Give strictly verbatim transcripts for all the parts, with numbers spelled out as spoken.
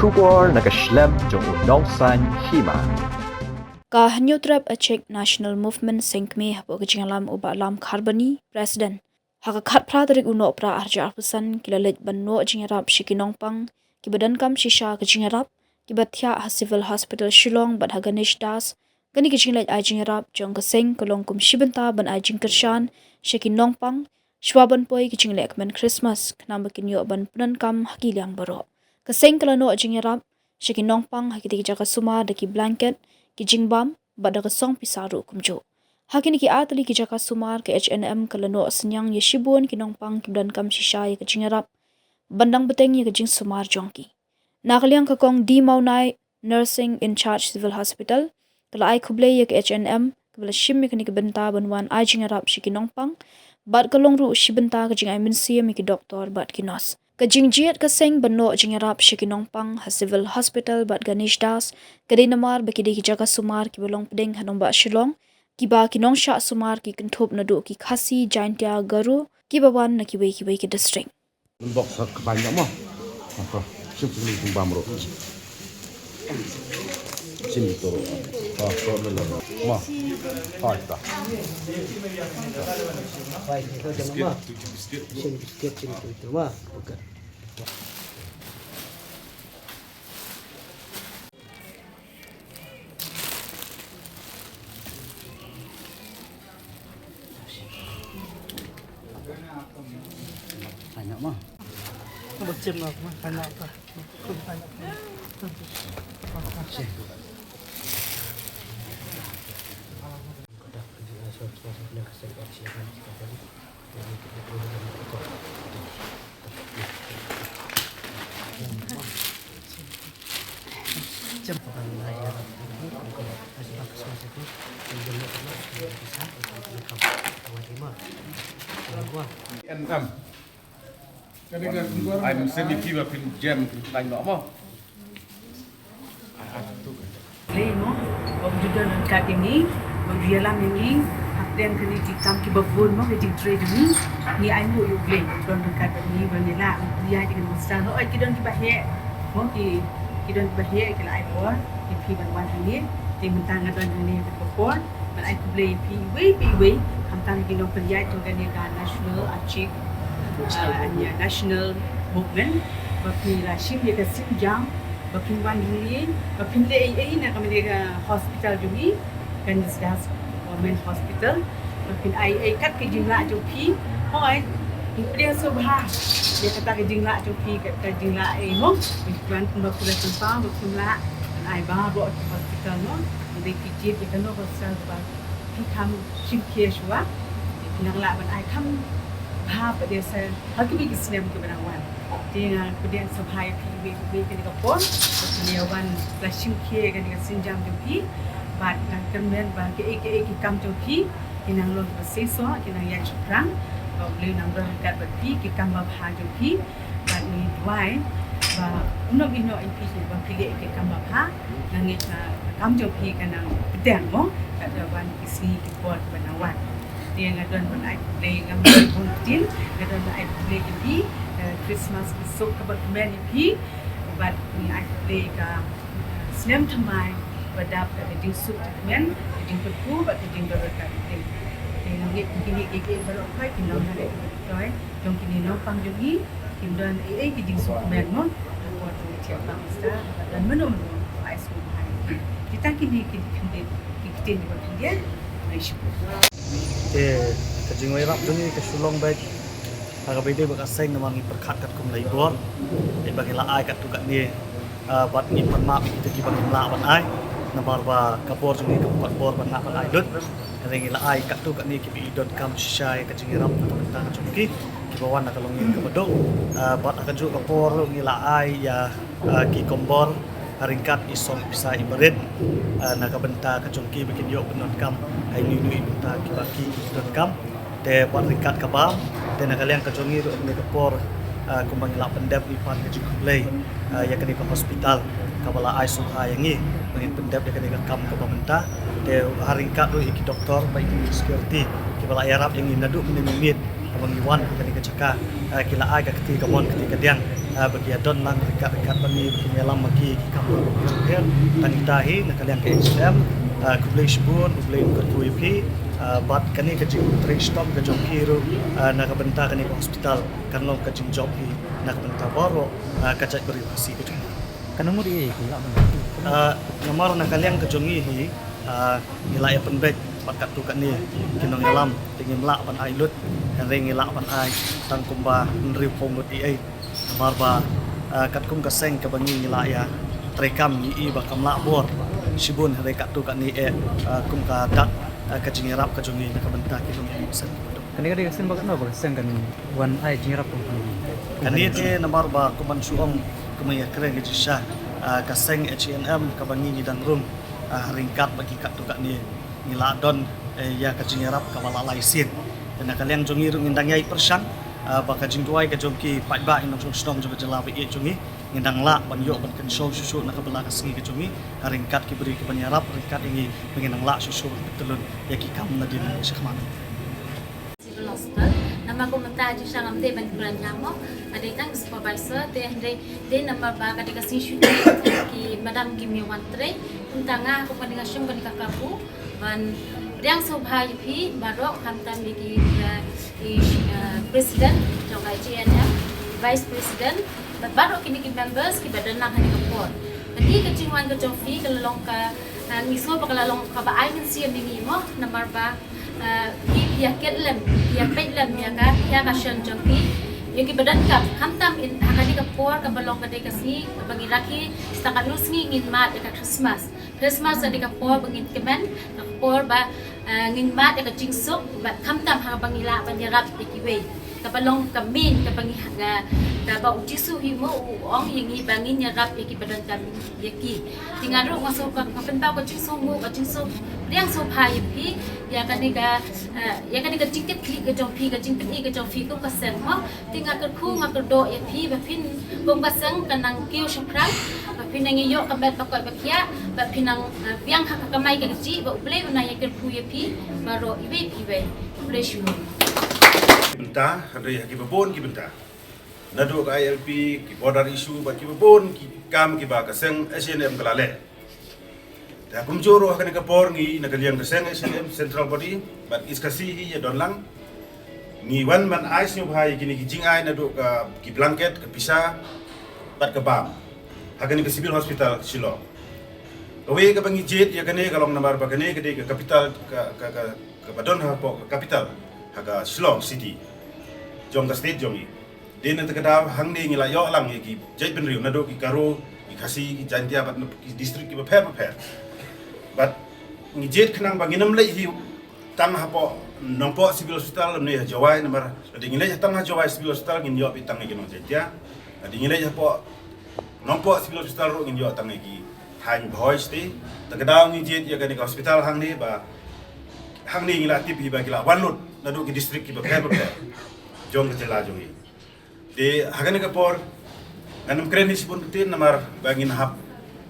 Khubor na ka shlem jong u nongsaiñ hima. Ka Hynñiewtrep Achik National Movement Seng Kmie hapoh ka jingïalam u Bah Lam Kharbani, President. Ha ka khatphra tarik u Nohprah arhajar arphew san ki la leit ban noh jingïarap sha ki nongpang kiba donkam shisha ka jingïarap, kiba thiah ha Civil Hospital Shillong bad ha Ganesh Das. Kane ka jingleit ai jingïarap jong ka seng ka long kum shi bynta ban ai jingkyrshan sha ki nongpang shwa ban poi ka jingleh kmen Christmas, khnang ba kin ïoh ban pyndonkam ha ki liang baroh. Ka seng ka la noh jingïarap sha ki nongpang ha kitei ki jaka sumar da ki blanket, ki jingbam bad da ka song pisa ruh kumjuh. Ha kine ki artylli ki jaka sumar ka H N M ka la noh synñiang ïa shibun ki nongpang kiba donkam shisha ïa ka jingïarap ban dang bteng ïa ka jingsumar jong ki. Na ka liang ka Kong D Mawnai, Nursing in Charge Civil Hospital, ka la ai khublei ïa ka H N M kaba la shim ïa kane ka bynta ban wan ai jingïarap sha ki nongpang, bad ka long ruh shi bynta ka jingai mynsiem ïa ki doktor bad ki nurse. Ka jingjied ka seng ban noh jingïarap sha ki nongpang ha Civil Hospital bad Ganesh Das ka dei namar ba ki dei ki jaka sumar kiba long pdeng ha nongbah Shillong, kiba ki nongshah sumar ki kynthup naduh ki Khasi, Jaintia, Garo, kiba wan na kiwei kiwei ki district. Box hat khabain da mo. Apa? Sip sip sip bam ro. Sip to. Ah, to le le. Mo. Hai ta. Bai, ito jam ma. Sip biscuit, sip to ito ma. Bukan. Anak mah. Macam apa? Anak apa? N M. Ai mynsiem ïa phi ba phin jem phin khlaiñ noh mo. Blei mo, ba u ju don ryngkat ïa ngi, ba u ju ïalam ïa ngi hapdeng kine ki kam kiba bun mo, ki jingtrei jong ngi. Ngi ainguh ïa U Blei don ryngkat bad ngi, ba ngi lah ban ïaid ïa kane ka hospital. Hooid, ki don kiba heh mo, ki, ki don kiba heh, ki la ai bor ïa phi ban wan hangne. Te mynta nga don hangne bad ka por ban ai khublei ïa phi iwei pa iwei, khamtam ki nongpynïaid jong kane ka National Achik, ah, National Movement, ba phi la shim ïa ka sienjam ba phin wan hangne, ba phin leh ei ei na kane ka hospital jong ngi, Ganesh Das Government Hospital, ba phin ai ei kat ka jinglah jong phi. Hooid, ngi pdiang sngewbha ïa kata ka jinglah jong phi, kat ka jinglah ei mo, ngi wan kumba phi la sngewbha ba phin lah ban ai baroh ki hospital mo, hynrei phi jied ïa kano ka hospital ba phi kham shim khia shuwa, phi nang lah ban ai kham bha pat ïa sa ha kiwei ki snem kiba nang wan. Te nga pdiang sngewbha ïa phi iwei pa iwei kane ka por ba phi la wan, la shim khia ïa kane ka sienjam jong phi. Bad nga kyrmen ba kaei kaei ki kam jong phi ki nang long kiba seisoh, ki nang ïaid shaphrang. Ba U Blei un nang don ryngkat bad phi, ki kam babha jong phi. Bad ngi duwai ba un ym ïehnoh ïa phi ba phi leh ki kam babha. Nga ngeit ba ka kam jong phi ka nang bteng mo, katba wan ki sngi ki por kiba nang wan. Te nga don ban ai khublei, ngam don bun ktien, nga don ban ai khublei ïa phi, eh, Christmas ka suk kaba kmen ïa phi. Bad ngi ai khublei ka, eh, snem thymmai ba dap da ka jingsuk jingkmen, ka jingkyrkhu bad ka jingdon ryngkat. Te nga ngeit kine kiei kiei baroh phi kin long ha kane ka jong kine nongpang jong ngi, kin don ei ei ki jingsuk kmen mo. Ka por jong ngi thiah pang star, don mano mano ai sngewbha ïa ki. Kita kine ki khyndiat, ki ktien kiba khyndiat. Ai shukur. Te ka jingïarap jong ngi ka shu long beit ha kaba ïadei bad ka seng namar ngi pyrkhat katkum la i bor. Te ba ngi la ai katto katne, ah, bad ngi pan map ïa kita kiba ngim lah ban ai namar ba ka bor jong ngi kam pat bor ban lah ban ai lut. Hynrei ngi la ai katto katne kiba i donkam shisha ïa ka jingïarap na ka bynta ka jong ki kiba wan na ka longïing kaba duk. Ah, bad ha kajuh ka por ruh ngi la ai ïa, ah, ki kombor ha ryngkat i song i pisa i barit, ah, na ka bynta ka jong ki ba kin ïoh pyndonkam ha ine i bynta kiba ki, ki donkam. Te bad ryngkat kaba, te na ka liang ka jong ngi ruh ha kane ka por, ah, kumba ngi la pyndep ngi pan ka jingkhublei, ah, ïa kane ka hospital kaba la ai sngewbha ïa ngi ba ngin pyndep ïa kane ka kam kaba mynta. Te ha ryngkat ruh ïa ki doktor bad ïa ki security kiba la ïarap ïa ngi naduh mynne mynmiet haba ngi wan ha kane ka jaka, ah, ki la ai ka kti kamon kti kadiang Ah, ba ki ïa don lang ryngkat ryngkat bad ngi, ba kin ïalam ma ki ki kam ba ki jong phi. Tang ita hi na ka liang ka H A N M, ah, khublei shibun, U Blei un kyrkhu ïa phi, ah, bad kane ka jingtrei shitom ka jong phi ruh, ah, na ka bynta kane ka hospital kan long ka jingjop hi na ka bynta baroh, ah, ka jaitbynriew Khasi ka jong ngi. Kan ngut ïa ki lah ban. Ah, namar na ka liang ka jong ngi hi, ah, ngi lah ïa pynbeit bad katto katne ki nongïalam, te ngim lah ban ai lut, hynrei ngi lah ban ai tang kumba hynriewphew ngut ïa ei. Namar ba, ah, katkum ka seng kaba ngi ngi lah ïa treikam ngi i ba kam lah bor shibun, hynrei katto katne eh, ah, kum ka dak, ah, ka jingïarap ka jong ngi na ka bynta ki nongïalam seng. Kane ka dei ka sien ba katno ba ka seng kan wan ai jingïarap kum kane? Kane te namar ba kum ban shu ong kum ïa kren ka jingshisha, ah, ka seng H A N M kaba ngi ngi dang rung, ah, ryngkat bad ki katto katne ngi la don, eh, ïa ka jingïarap kaba la lai sien. Te na ka liang jong ngi ruh ngin dang ïai pyrshang, ah, ba ka jingduwai ka jong ki paidbah ki nongshong shnong jong ka jylla ba ïeit jong ngi, ngin dang lah ban ïoh ban kynshew shuh shuh na ka bylla ka sngi ka jong ngi, ha ryngkat ki briew ki ban ïarap ryngkat ïa ngi, ba ngin dang lah shuh shuh ban pyntylun ïa ki kam nadien shakhmat. Civil Hospital. Namar kumta jingshisha ngam dei ban kren ïa mo, ka dei tang supervisor, te hynrei dei namar ba ka dei ka sngi shuti, ki madam kim ïa wan trei, kumta nga kum ka dei nga shim ka dei ka kabu ban pdiang sngewbha ïa phi baroh, khamtam ïa ki, ïa ki, eh, president jong ka H A N M, vice president, bad baroh kine ki members kiba don lang ha kane ka por. Ka dei ka jingwan ka jong phi ka la long ka, eh, ngi sngew ba ka la long kaba ai mynsiem ïa ngi mo, namar ba Ah, ki ïa ket lem, ïa peit lem ïa ka, ïa ka shen jong ki, ïa ki ba donkam, khamtam in ha kane ka por kaba long ka dei ka sngi kaba ngi rakhe, sa katno sngi ngin mad ïa ka Christmas. Christmas ka dei ka por ba ngin kmen, ka por ba, ah, ngin mad ïa ka jingsuk, bad khamtam ha kaba ngi lah ban ïarap ïa kiwei. Kaba long ka main kaba ngi ha, kaba U Jisu hi mo u ong ïa ngi ba ngin ïarap ïa ki ba donkam ïa ki. Te nga ruh nga sngewbha, nga pynpaw ka jingsngewnguh, ka jingsngew, pdiang sngewbha ïa phi, ïa kane ka, eh, ïa kane ka jingkitkhlieh ka jong phi, ka jingpyni ka jong phi kum ka seng mo. Te nga kyrkhu nga kyrdoh ïa phi ba phin kum ka seng kan nang kiew shaphrang, ba phin nang ïoh ka met ba koit ba khiah, ba phin nang, eh, biang ha ka kamai ka kajih, ba U Blei un nang ïa kyrkhu ïa phi baroh iwei pa iwei. Khublei shibun. Bynta, hynrei ha kiba bun ki bynta. Naduh ka I L P, ki border issue, bad kiba bun ki kam kiba ka seng H A N M ka la leh. Te kumjuh ruh ha kane ka por ngi na ka liang ka seng H A N M Central Body bad East Khasi hi ïa don lang. Ngi wan ban ai sngewbha ïa kine ki jingai naduh ka ki blanket, ka pisa bad ka bam ha kane ka Civil Hospital Shillong. Kawei kaba ngi jied ïa kane ka long namar ba kane ka dei ka capital ka, ka, ka, kaba don hapoh ka capital ha ka Shillong City jong ka state jong ngi. Dei na kata ka daw hangne ngi la ïoh lang ïa ki jaitbynriew naduh ki Garo, ki Khasi, ki Jaintia bad ki district kiba pher bapher. Bad ngi jied khnang ba ngin ym leit hi tang hapoh Nongpoh Civil Hospital lymne ha Jowai, namar lada ngi leit tang ha Jowai Civil Hospital ngin ïoh beit tang ïa ki nong Jaintia. Lada ngi leit hapoh Nongpoh Civil Hospital ruh ngin ïoh tang ïa ki thaiñ Bhoi City. Te ka daw ngi jied ïa kane ka hospital hangne ba hangne ngi la tip hi ba ki la wan lut naduh ki district kiba pher bapher jong ka jylla jong ngi. Te ha kane ka por ngan ym kren hi shibun ktien namar ba ngin hap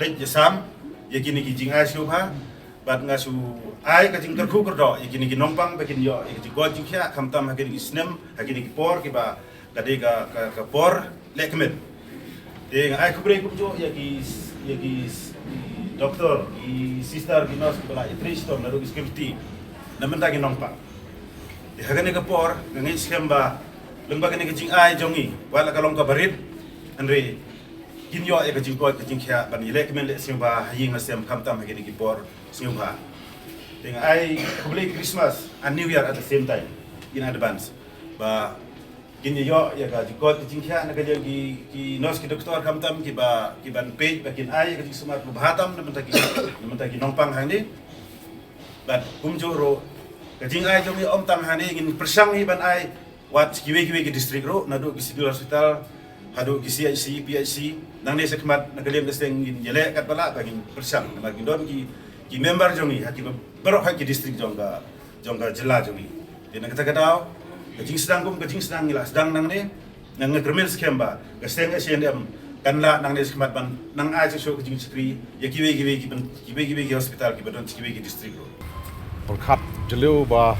leit ïasam ïa kine ki jingai sngewbha bad nga shu ai ka jingkyrkhu kyrdoh ïa kine ki nongpang ba kin ïoh ïa ka jingkoit jingkhiah khamtam ha kine ki snem ha kine ki por kiba ka dei ka, ka, ka por lehkmen. Te nga ai khublei kumjuh ïa ki, ïa ki, ki doktor, ki sister, ki nurse kiba la ïatrei shitom naduh ki security na bynta ki nongpang. Te ha kane ka por nga ngeit skhem ba lyngba kane ka jingai jong ngi, wat la ka long kaba rit, hynrei kin ïoh ïa ka jingkoit ka jingkhiah ban ïaleh kmen leh sngewbha ha ïing ha sem khamtam ha kine ki por sngewbha. Te nga ai khublei Christmas and New Year at the same time in advance ba kin ïoh ïa ka jingkoit ka jingkhiah na ka liang ki, ki nurse ki doktor khamtam kiba, ki ban peit ba kin ai ïa ka jingsumar ba bha tam na bynta ki, na bynta ki nongpang hangne. Bad kumjuh ruh ka jingai jong ngi ym tang hangne, ngin pyrshang hi ban ai wat kiwei kiwei ki district ruh, naduh ki civil hospital haduh ki C H C, P H C. Nangne shakhmat na ka liang ka seng ngin ïaleh katba lah ba ngin pyrshang namar kin don ki, ki member jong ngi ha kiba baroh ha ki district jong ka, jong ka jylla jong ngi. Te na kata ka daw ka jingsdang kum ka jingsdang ngi la sdang nangne. Nga, nga kyrmen skhem ba ka seng H A N M kan lah nangne shakhmat ban nang ai shuh shuh ka jingshakri ïa kiwei kiwei ki ban, kiwei kiwei ki hospital kiba don kiwei ki district ruh. Pyrkhat jylliew ba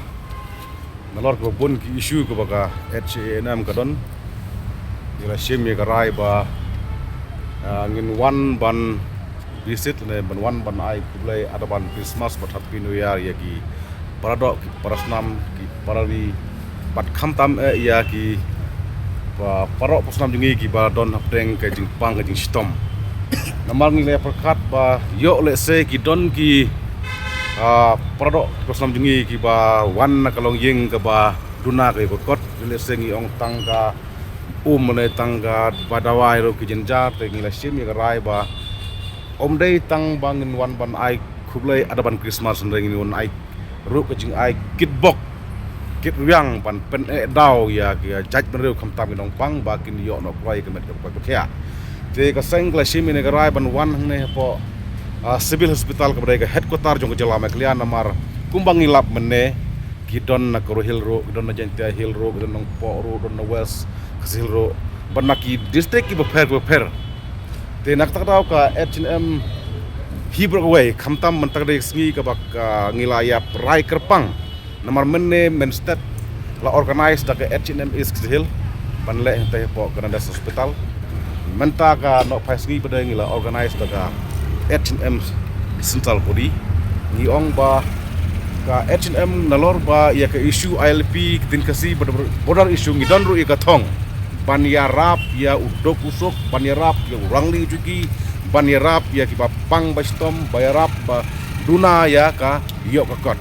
nalor kaba bun ki issue kaba ka H A N M ka don. Ngi la shim ïa ka rai ba, ah, ngin wan ban visit ne ban wan ban ai khublei advance Christmas bad Happy New Year ïa ki para doh ki para snam ki para ri bad khamtam eh ïa ki para doh para snam jong ngi kiba don hapdeng ka jingpang ka jingshitom. Namar ngi la pyrkhat ba ïoh lehse ki don ki, ah, para doh para snam jong ngi kiba wan na ka longïing kaba duna ka ïa ka kot, lehse ngi ong tang ka um ne tang ka ba dawai ruh ki jynjar. Te ngi la shim ïa ka rai ba ym dei tang ba ngin wan ban ai khublei advance Christmas, hynrei ngin wan ai ruh ka jingai kitbok kitrwiang ban pyneh daw ïa ki jaitbynriew khamtam ki nongpang ba kin ïoh noh kloi ka met ka poi ka khiah. Te ka seng ka la shim ïa ka rai ban wan hangne hapoh, ah, Civil Hospital kaba dei ka headquarter jong ka jylla Meghalaya. Namar kumba ngi lap mynne, ki don na Garo Hills ruh, ki don na Jaintia Hills ruh, ki don na Nongpoh ruh, don na West Khasi Hills ruh, bad na ki district kiba pher kiba pher. Te na kata ka daw ka H and M hi baroh kawei, khamtam mynta ka dei ka sngi kaba ka ngi la ïa rai kyrpang. Namar mynne mynstep la organize da ka H and M East Khasi Hills ban leh hangtai hapoh Granada Hospital. Mynta ka nohphai sngi pat ngi la organize da ka H and M Central Body. Ngi ong ba ka H and M nalor ba ïa ka issue I L P, ka ktien Khasi, border, border issue, ngi don ruh ïa ka thong ban ïarap ïa u duk u suk, ban ïarap ïa u rangli u juki, ban ïarap ïa kiba pang ba shitom, ban ïarap ba duna ïa ka ïoh ka kot.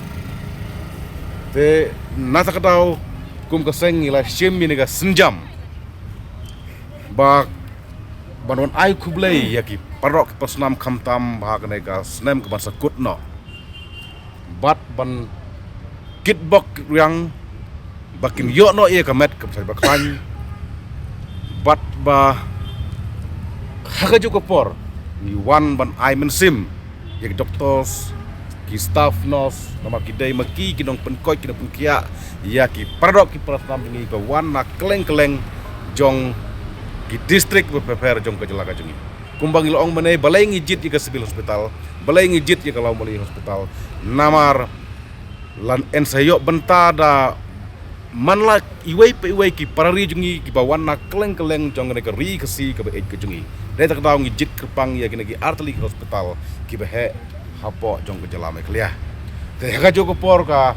Te na kata ka daw kum ka seng ngi la shim ïa kane ka sienjam ba ban wan ai khublei ïa ki para doh ki para snam khamtam ba ha kane ka snem ka ban sa kut noh, bad ban kitbok kitrwiang ba kin ïoh noh ïa ka met kaba shai ba khlaiñ, bad ba ha kajuh ka por ngi wan ban ai mynsiem ïa ki doctors, ki staff nurse, namar ki dei ma ki ki nongpynkhiah, ki nongpynkhiah ïa ki para doh ki para snam jong ngi ba wan na kylleng kylleng jong ki district ba pher pher jong ka jylla ka jong ngi. Kumba ngi la ong mynne, balei ngi jied ïa ka Civil Hospital, balei ngi jied ïa ka Lawmali Hospital, namar lada yn sa ïoh bynta da man la iwei pa iwei ki para ri jong ngi kiba wan na kylleng kylleng jong kane ka ri Khasi kaba ïeit ka jong ngi. Dei ta ka daw ngi jied kyrpang ïa kine ki artylli ki hospital kiba heh hapoh jong ka jylla Meghalaya. Te ha kajuh ka por ka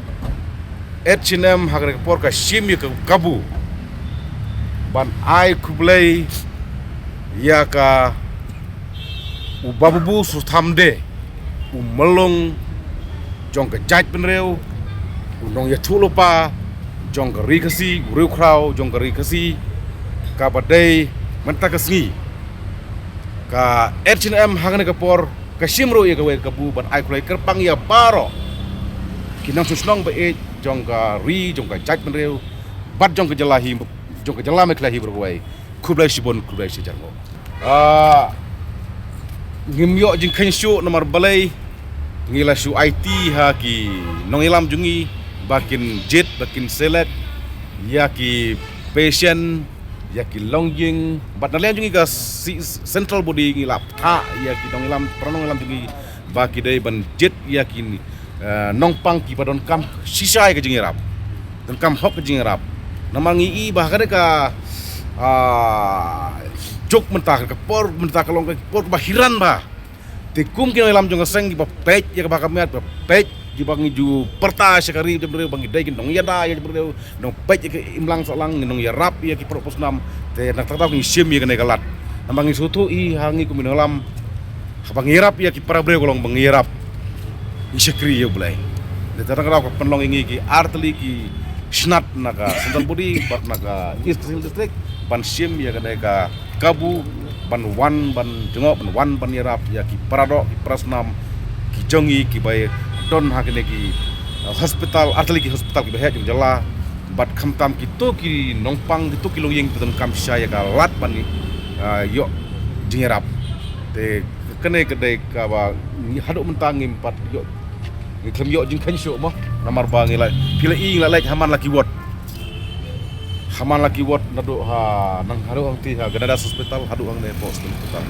H and M ha kane ka por ka shim ïa ka kabu ban ai khublei ïa ka u Babu Suthamde, u myllung jong ka jaitbynriew, u nongïathuhlypa jong ka ri Khasi, u riewkhraw jong ka ri Khasi, kaba dei mynta ka sngi. Ka H and M ha kane ka por ka shim ruh ïa kawei ka kabu ban ai khublei kyrpang ïa baroh ki nongshong shnong ba ïeit jong ka ri, jong ka jaitbynriew bad jong ka jylla hi, jong ka jylla Meghalaya hi baroh kawei. Khublei shibun, khublei shihajar nguh. Ah, ngim ïoh jingkheiñ shuh namar balei, ngi la shu aiti ha ki nongïalam jong ngi ba kin jied, ba kin select ïa ki patient, ïa ki longïing, bad na liang jong ngi ka C-, Central Body ngi la phah ïa ki nongïalam, para nongïalam jong ngi ba ki dei ban jied ïa ki, eh, nongpang kiba donkam shisha ïa ka jingïarap, donkam hok ka jingïarap. Namar ngi i ba ha kane ka, ah, juk mynta ka por mynta ka long ka por ba hiran ba. Te kum ki nongïalam jong ka seng kiba peit ïa kaba kham ïaid, ba peit kiba ngi ju pyrta sha ka ri jong ka ri ba ngi dei ki nongïada ïa ka ri, nongpeit ïa ka imlang sahlang, ngi nongïarap ïa ki para doh para snam. Te na kata ka daw ngi shim ïa kane ka lad. Namar ngi sngewthuh i ha ngi kum ki nongïalam, haba ngi ïarap ïa ki para briew ka long ba ngi ïarap, ngi shakri ïa U Blei. Te na kata ka daw ka pynlong ïa ngi ki artylli ki shnat na ka Central Body bad na ka East Khasi Hills District ban shim ïa kane ka kabu ban wan ban jngoh, ban wan ban ïarap ïa ki para doh ki para snam ki jong ngi kiba don ha kine ki, uh, hospital, artylli ki hospital kiba heh jong ka jylla. Bad khamtam kito ki nongpang, kito ki longïing kiba donkam shisha ïa ka lad ban, uh, ïoh jingïarap. Te kane ka dei kaba ngi haduh mynta ngim pat ïoh, ngi khlem ïoh jingkheiñ shuh mo. Namar ba ngi la, phi la i ngi la leit ha man la ki ward. Ha man la ki ward naduh ha, nang haduh hangtei ha Granada Hospital, haduh hangne Post Hospital.